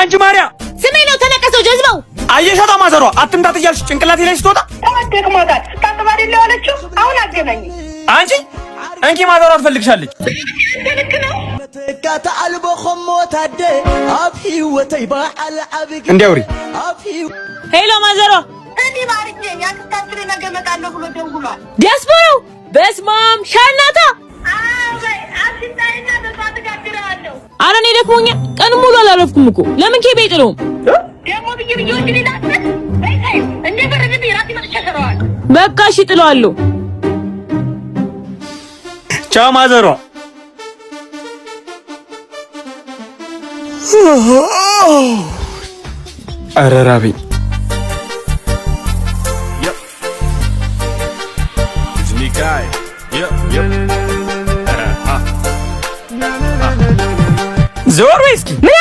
አንቺ ማርያ። ስሜ ነው ተነቀሰው ጀዝባው። አየሻታ ማዘሯ አትምታት እያልሽ ጭንቅላቴ ላይ ስትወጣ። ደክሟታል። ስታጥብ አይደል የዋለችው? አሁን አገናኝ። አንቺ እንኪ፣ ማዘሯ ትፈልግሻለች። ልክ ነው። እንዲያውሪ። Hello ማዘሯ። እኔ ማርዬ፣ ያክስታችን ነገ እመጣለሁ ብሎ ደውሏል። ዲያስፖራው በስማም ሻናታ። አሽንጣይና በሷ ትጋግረዋለሁ። አረ እኔ ደክሞኛል። ቀን ሙሉ አላረፍኩም እኮ። ለምን ኬቤ አይጥለውም? ደግሞ ብዬ ብዬ ወንድ ልጅ አስበት በይ ተይው፣ እንደፈረደብኝ ራሴ መጥቼ እሰራዋለሁ። በቃ እሺ ጥለዋለሁ። ቻው ማዘሯ። ኧረ ራበኝ። Yep. It's me guy. Yep. ዞር በይ እስኪ። ምን